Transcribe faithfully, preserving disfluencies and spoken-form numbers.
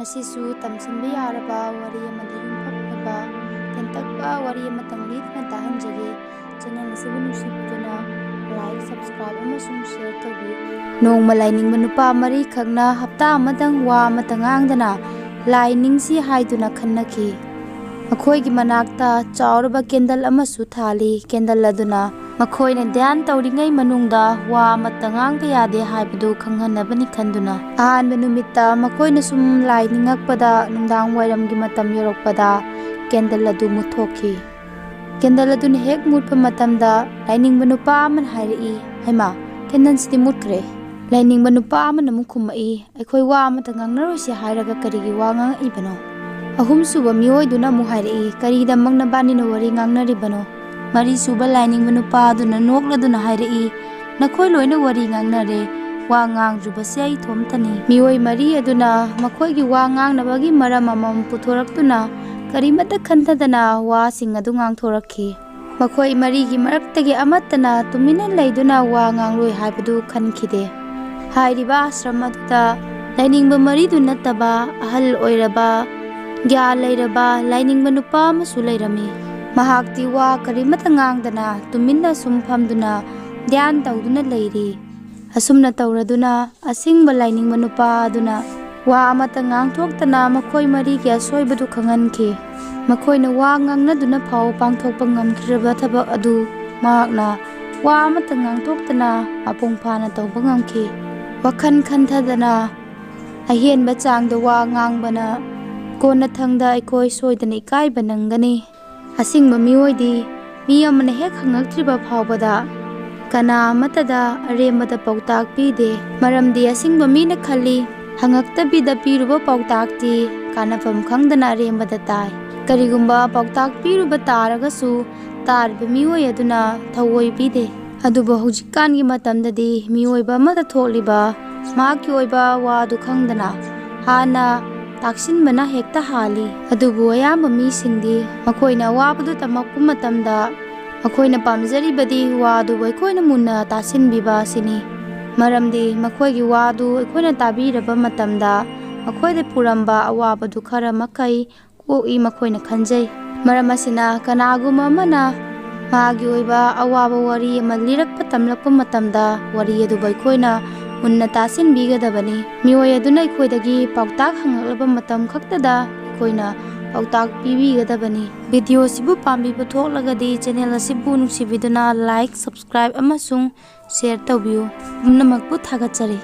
ꯉꯁꯤꯁꯨ ꯇꯝꯁꯤꯟꯕ ꯌꯥꯔꯕ ꯋꯥꯔꯤ ꯑꯃꯗ ꯌꯨꯝꯐꯝ ꯑꯣꯏꯕ ꯇꯦꯟꯇꯛꯄ ꯋꯥꯔꯤ ꯑꯃꯇꯪ ꯂꯤꯗꯨꯅ ꯇꯥꯍꯟꯖꯒꯦ꯫ ꯆꯦꯅꯦꯜ ꯑꯁꯤꯕꯨ ꯅꯨꯡꯁꯤꯕꯤꯗꯨꯅ ꯂꯥꯏꯛ, ꯁꯕꯁꯀ꯭ꯔꯥꯏꯕ ꯑꯃꯁꯨꯡ ꯁꯤꯌꯔ ꯇꯧꯕꯤꯌꯨ꯫ ꯅꯣꯡꯃ ꯂꯥꯏꯅꯤꯡꯕ ꯅꯨꯄꯥ ꯃꯔꯤꯈꯛꯅ ꯍꯞꯇꯥ ꯑꯃꯗꯪ ꯋꯥ ꯑꯃꯇ ꯉꯥꯡꯗꯅ ꯂꯥꯏ ꯅꯤꯡꯁꯤ ꯍꯥꯏꯗꯨꯅ ꯈꯟꯅꯈꯤ꯫ ꯃꯈꯣꯏꯒꯤ ꯃꯅꯥꯛꯇ ꯆꯥꯎꯔꯕ ꯀꯦꯟꯗꯜ ꯑꯃꯁꯨ ꯊꯥꯜꯂꯤ꯫ ꯀꯦꯟꯗꯜ ꯑꯗꯨꯅ ꯃꯈꯣꯏꯅ ꯙ꯭ꯌꯥꯟ ꯇꯧꯔꯤꯉꯩ ꯃꯅꯨꯡꯗ ꯋꯥ ꯑꯃꯠꯇ ꯉꯥꯡꯕ ꯌꯥꯗꯦ ꯍꯥꯏꯕꯗꯨ ꯈꯪꯍꯟꯅꯕꯅꯤ ꯈꯟꯗꯨꯅ꯫ ꯑꯍꯥꯟꯕ ꯅꯨꯃꯤꯠꯇ ꯃꯈꯣꯏꯅ ꯁꯨꯝ ꯂꯥꯏ ꯅꯤꯡꯉꯛꯄꯗ ꯅꯨꯡꯗꯥꯡ ꯋꯥꯏꯔꯝꯒꯤ ꯃꯇꯝ ꯌꯧꯔꯛꯄꯗ ꯀꯦꯟꯗꯜ ꯑꯗꯨ ꯃꯨꯠꯊꯣꯛꯈꯤ꯫ ꯀꯦꯟꯗꯜ ꯑꯗꯨꯅ ꯍꯦꯛ ꯃꯨꯠꯄ ꯃꯇꯝꯗ ꯂꯥꯏꯅꯤꯡꯕ ꯅꯨꯄꯥ ꯑꯃꯅ ꯍꯥꯏꯔꯛꯏ, "ꯍꯩꯃꯥ, ꯀꯦꯟꯗꯜꯁꯤꯗꯤ ꯃꯨꯠꯈ꯭ꯔꯦ!" ꯂꯥꯏꯅꯤꯡꯕ ꯅꯨꯄꯥ ꯑꯃꯅ ꯑꯃꯨꯛ ꯈꯨꯝꯃꯛꯏ, "ꯑꯩꯈꯣꯏ ꯋꯥ ꯑꯃꯇ ꯉꯥꯡꯅꯔꯣꯏꯁꯤ ꯍꯥꯏꯔꯒ ꯀꯔꯤꯒꯤ ꯋꯥ ꯉꯥꯡꯉꯛꯏꯕꯅꯣ?" ꯑꯍꯨꯝꯁꯨꯕ ꯃꯤꯑꯣꯏꯗꯨꯅ ꯑꯃꯨꯛ ꯍꯥꯏꯔꯛꯏ, "ꯀꯔꯤꯗꯃꯛ ꯅꯕꯥꯅꯤꯅ ꯋꯥꯔꯤ ꯉꯥꯡꯅꯔꯤꯕꯅꯣ?" ꯃꯔꯤꯁꯨꯕ ꯂꯥꯏꯅꯤꯡꯕ ꯅꯨꯄꯥ ꯑꯗꯨꯅ ꯅꯣꯛꯂꯗꯨꯅ ꯍꯥꯏꯔꯛꯏ, "ꯅꯈꯣꯏ ꯂꯣꯏꯅ ꯋꯥꯔꯤ ꯉꯥꯡꯅꯔꯦ, ꯋꯥ ꯉꯥꯡꯗ꯭ꯔꯤꯕꯁꯤ ꯑꯩ ꯏꯊꯣꯝꯇꯅꯤ꯫" ꯃꯤꯑꯣꯏ ꯃꯔꯤ ꯑꯗꯨꯅ ꯃꯈꯣꯏꯒꯤ ꯋꯥ ꯉꯥꯡꯅꯕꯒꯤ ꯃꯔꯝ ꯑꯃꯃꯝ ꯄꯨꯊꯣꯔꯛꯇꯨꯅ ꯀꯔꯤꯃꯠꯇ ꯈꯟꯊꯗꯅ ꯋꯥꯁꯤꯡ ꯑꯗꯨ ꯉꯥꯡꯊꯣꯔꯛꯈꯤ꯫ ꯃꯈꯣꯏ ꯃꯔꯤꯒꯤ ꯃꯔꯛꯇꯒꯤ ꯑꯃꯠꯇꯅ ꯇꯨꯃꯤꯟꯅ ꯂꯩꯗꯨꯅ ꯋꯥ ꯉꯥꯡꯂꯣꯏ ꯍꯥꯏꯕꯗꯨ ꯈꯟꯈꯤꯗꯦ꯫ ꯍꯥꯏꯔꯤꯕ ꯑꯥꯁ꯭ꯔꯝ ꯑꯗꯨꯗ ꯂꯥꯏꯅꯤꯡꯕ ꯃꯔꯤꯗꯨ ꯅꯠꯇꯕ ꯑꯍꯜ ꯑꯣꯏꯔꯕ, ꯒ꯭ꯌꯥꯟ ꯂꯩꯔꯕ ꯂꯥꯏꯅꯤꯡꯕ ꯅꯨꯄꯥ ꯑꯃꯁꯨ ꯂꯩꯔꯝꯃꯤ꯫ ꯃꯍꯥꯛꯇꯤ ꯋꯥ ꯀꯔꯤꯃꯠꯇ ꯉꯥꯡꯗꯅ ꯇꯨꯃꯤꯟꯅ ꯁꯨꯝ ꯐꯝꯗꯨꯅ ꯙ꯭ꯌꯥꯟ ꯇꯧꯗꯨꯅ ꯂꯩꯔꯤ꯫ ꯑꯁꯨꯝꯅ ꯇꯧꯔꯗꯨꯅ ꯑꯁꯤꯡꯕ ꯂꯥꯏꯅꯤꯡꯕ ꯅꯨꯄꯥ ꯑꯗꯨꯅ ꯋꯥ ꯑꯃꯠꯇ ꯉꯥꯡꯊꯣꯛꯇꯅ ꯃꯈꯣꯏ ꯃꯔꯤꯒꯤ ꯑꯁꯣꯏꯕꯗꯨ ꯈꯪꯍꯟꯈꯤ꯫ ꯃꯈꯣꯏꯅ ꯋꯥ ꯉꯥꯡꯅꯗꯨꯅ ꯐꯥꯎ ꯄꯥꯡꯊꯣꯛꯄ ꯉꯝꯈꯤꯗ꯭ꯔꯕ ꯊꯕꯛ ꯑꯗꯨ ꯃꯍꯥꯛꯅ ꯋꯥ ꯑꯃꯠꯇ ꯉꯥꯡꯊꯣꯛꯇꯅ ꯃꯄꯨꯡ ꯐꯥꯅ ꯇꯧꯕ ꯉꯝꯈꯤ꯫ ꯋꯥꯈꯜ ꯈꯟꯊꯗꯅ ꯑꯍꯦꯟꯕ ꯆꯥꯡꯗ ꯋꯥ ꯉꯥꯡꯕꯅ ꯀꯣꯟꯅꯊꯪꯗ ꯑꯩꯈꯣꯏ ꯁꯣꯏꯗꯅ ꯏꯀꯥꯏꯕ ꯅꯪꯒꯅꯤ꯫ ꯑꯁꯤꯡꯕ ꯃꯤꯑꯣꯏꯗꯤ ꯃꯤ ꯑꯃꯅ ꯍꯦꯛ ꯍꯪꯉꯛꯇ꯭ꯔꯤꯕ ꯐꯥꯎꯕꯗ ꯀꯅꯥ ꯑꯃꯠꯇꯗ ꯑꯔꯦꯝꯕꯗ ꯄꯥꯎꯇꯥꯛ ꯄꯤꯗꯦ꯫ ꯃꯔꯝꯗꯤ ꯑꯁꯤꯡꯕ ꯃꯤꯅ ꯈꯜꯂꯤ, ꯍꯪꯉꯛꯇꯕꯤꯗ ꯄꯤꯔꯨꯕ ꯄꯥꯎꯇꯥꯛꯇꯤ ꯀꯥꯟꯅꯐꯝ ꯈꯪꯗꯅ ꯑꯔꯦꯝꯕꯗ ꯇꯥꯏ꯫ ꯀꯔꯤꯒꯨꯝꯕ ꯄꯥꯎꯇꯥꯛ ꯄꯤꯔꯨꯕ ꯇꯥꯔꯒꯁꯨ ꯇꯥꯔꯤꯕ ꯃꯤꯑꯣꯏ ꯑꯗꯨꯅ ꯊꯧꯑꯣꯏ ꯄꯤꯗꯦ꯫ ꯑꯗꯨꯕꯨ ꯍꯧꯖꯤꯛꯀꯥꯟꯒꯤ ꯃꯇꯝꯗꯗꯤ ꯃꯤꯑꯣꯏꯕ ꯑꯃꯗ ꯊꯣꯛꯂꯤꯕ ꯃꯍꯥꯛꯀꯤ ꯑꯣꯏꯕ ꯋꯥꯗꯨ ꯈꯪꯗꯅ ꯍꯥꯟꯅ ꯇꯥꯛꯁꯤꯟꯕꯅ ꯍꯦꯛꯇ ꯍꯥꯜꯂꯤ꯫ ꯑꯗꯨꯕꯨ ꯑꯌꯥꯝꯕ ꯃꯤꯁꯤꯡꯗꯤ ꯃꯈꯣꯏꯅ ꯑꯋꯥꯕꯗꯨ ꯇꯝꯃꯛꯄ ꯃꯇꯝꯗ ꯃꯈꯣꯏꯅ ꯄꯥꯝꯖꯔꯤꯕꯗꯤ ꯋꯥꯗꯨꯕꯨ ꯑꯩꯈꯣꯏꯅ ꯃꯨꯟꯅ ꯇꯥꯁꯤꯟꯕꯤꯕ ꯑꯁꯤꯅꯤ꯫ ꯃꯔꯝꯗꯤ ꯃꯈꯣꯏꯒꯤ ꯋꯥꯗꯨ ꯑꯩꯈꯣꯏꯅ ꯇꯥꯕꯤꯔꯕ ꯃꯇꯝꯗ ꯃꯈꯣꯏꯗ ꯄꯨꯔꯝꯕ ꯑꯋꯥꯕꯗꯨ ꯈꯔ ꯃꯈꯩ ꯀꯣꯛꯏ ꯃꯈꯣꯏꯅ ꯈꯟꯖꯩ꯫ ꯃꯔꯝ ꯑꯁꯤꯅ ꯀꯅꯥꯒꯨꯝꯕ ꯑꯃꯅ ꯃꯥꯒꯤ ꯑꯣꯏꯕ ꯑꯋꯥꯕ ꯋꯥꯔꯤ ꯑꯃ ꯂꯤꯔꯛꯄ ꯇꯝꯂꯛꯄ ꯃꯇꯝꯗ ꯋꯥꯔꯤ ꯑꯗꯨꯕꯨ ꯑꯩꯈꯣꯏꯅ ꯃꯨꯟꯅ ꯇꯥꯁꯤꯟꯕꯤꯒꯗꯕꯅꯤ꯫ ꯃꯤꯑꯣꯏ ꯑꯗꯨꯅ ꯑꯩꯈꯣꯏꯗꯒꯤ ꯄꯥꯎꯇꯥꯛ ꯍꯪꯂꯛꯂꯕ ꯃꯇꯝ ꯈꯛꯇꯗ ꯑꯩꯈꯣꯏꯅ ꯄꯥꯎꯇꯥꯛ ꯄꯤꯕꯤꯒꯗꯕꯅꯤ꯫ ꯚꯤꯗꯤꯑꯣ ꯑꯁꯤꯕꯨ ꯄꯥꯝꯕꯤꯕ ꯊꯣꯛꯂꯒꯗꯤ ꯆꯦꯅꯦꯜ ꯑꯁꯤꯕꯨ ꯅꯨꯡꯁꯤꯕꯤꯗꯨꯅ ꯂꯥꯏꯛ, ꯁꯕꯁꯀ꯭ꯔꯥꯏꯕ ꯑꯃꯁꯨꯡ ꯁꯦꯌꯔ ꯇꯧꯕꯤꯌꯨ꯫ ꯄꯨꯝꯅꯃꯛꯄꯨ ꯊꯥꯒꯠꯆꯔꯤ꯫